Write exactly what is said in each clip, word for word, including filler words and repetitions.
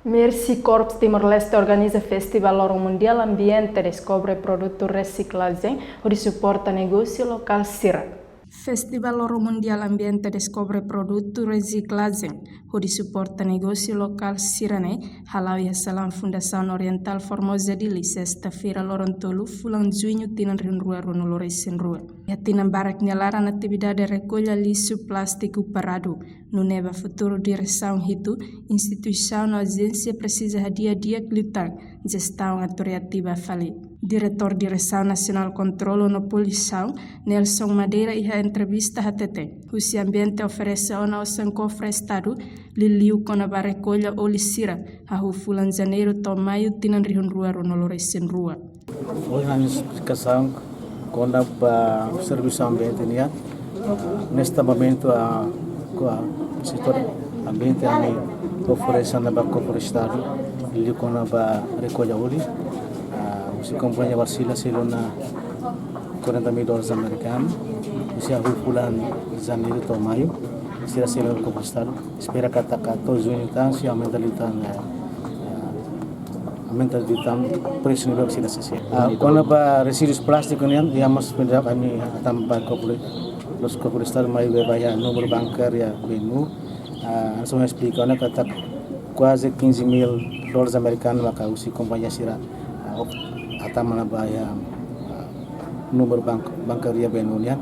Mercy Corps Timor-Leste organiza Festival Loron Mundial Ambiente, deskobre produtu resiklajen hodi suporta negósiu lokál sira. Festival Loron Mundial Ambiente, deskobre produtu resiklajen hodi suporta negósiu lokál sira-ne'e hala'o iha salaun Fundasaun Orientál Formosa Dili, sesta-feira, loron tolu, fulan Juñu, tinan rihun rua ruanulu resin rua. Iha tinan barak nia laran atividade rekolla lixu plástiku paradu, nune'e ba futuru diresaun hitu, instituisaun no ajénsia presiza hadi'a di'ak liután jestaun atu reativa fali. Diretór Diresaun Nasionál Kontrolu no Poluisaun, Nelson Madeira, iha entrevista hatete, husi ambiente oferese ona osan kofre Estadu, liuliu kona-ba rekolla oli sira, hahú fulan Janeiru to'o Maiu tinan rihun rua ruanulu resin rua. Ohin ami esplikasaun kona-ba servisu ambiente nian. Neste momentu, a, ko, a, setór ambiente ami oferese ona ba kofre Estadu, liuliu kona-ba rekolla oli. A, husi kompañia Wärtsilä selu ona quarenta mil dólares amerikanu. Husi hahú fulan Janeiru to'o Maiu, sira selu ona ba kofre Estadu. Espera katak to'o Juñu tan sei aumenta liután, eh, eh, aumenta liután presu ne'ebé sira sei selu. Ah, kona-ba rezíduus plástiku nian, iha mós pendek ami hatama ba kofre, loos kofre Estadu, maibé ba iha númeru bankáriu B N U. Ah, hanesan esplika ona katak kuaze quinze mil dólares amerikanu maka husi kompañia sira, ah, op-, hatama ona ba iha, ah, númeru bank-, bankáriu B N U nian.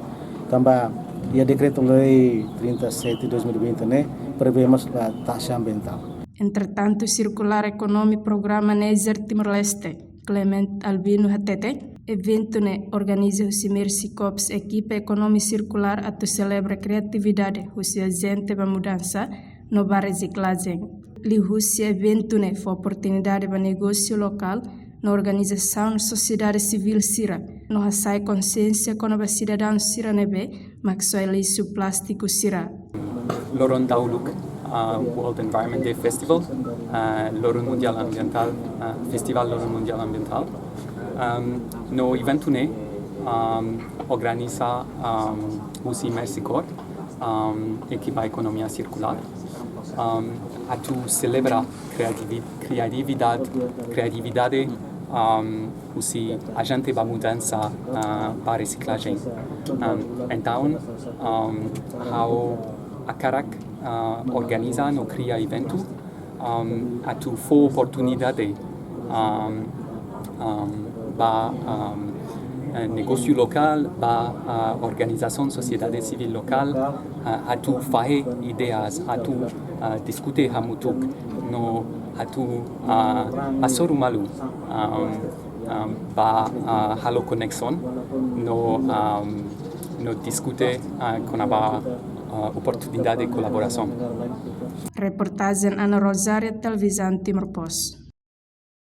Tanba iha Dekretu-Lei trinta e sete dois mil e vinte ne'e prevee mós, ah, taxa ambientál. Entretantu, sirkulár ekonomia programa manager Timor-Leste, Clement Albino, hatete, eventu ne'e organiza husi Mercy Corps ekipa ekonomia sirkulár atu selebra kriatividade husi ajente ba mudansa no ba resiklajen. Liuhusi eventu ne'e fó oportunidade ba negósiu lokál no organizasaun sosiedade sivíl sira, no hasa'e konsiénsia kona-ba sidadaun sira ne'ebé mak soe lixu plástiku sira. Loron dahuluk, ah, World Environment Day Festival, ah, Loron Mundial Ambientál, ah, Festival Loron Mundial Ambientál. Am, no eventu ne'e, am, organiza, am, husi Mercy Corps, am, ekipa ekonomia sirkulár, am, atu selebra kreativi-, kreatividade, kreatividade, am, husi ajente ba mudansa, ah, ba resiklajen. Am, entaun, am, ha'u hakarak, ah, organiza no kria eventu, am, atu fó oportunidade, am, am, ba, am, eh, negósiu lokál, ba, ah, organizasaun sosiedade sivíl lokál, ah, atu fahe ideias, atu, ah, diskute hamutuk, no atu, ah, hasoru malu, am, am, ba, ah, halo koneksaun, no, am, no diskute, ah, kona-ba, ah, oportunidade kolaborasaun. Reportajen Ana Rosário, Televizaun Timor Post.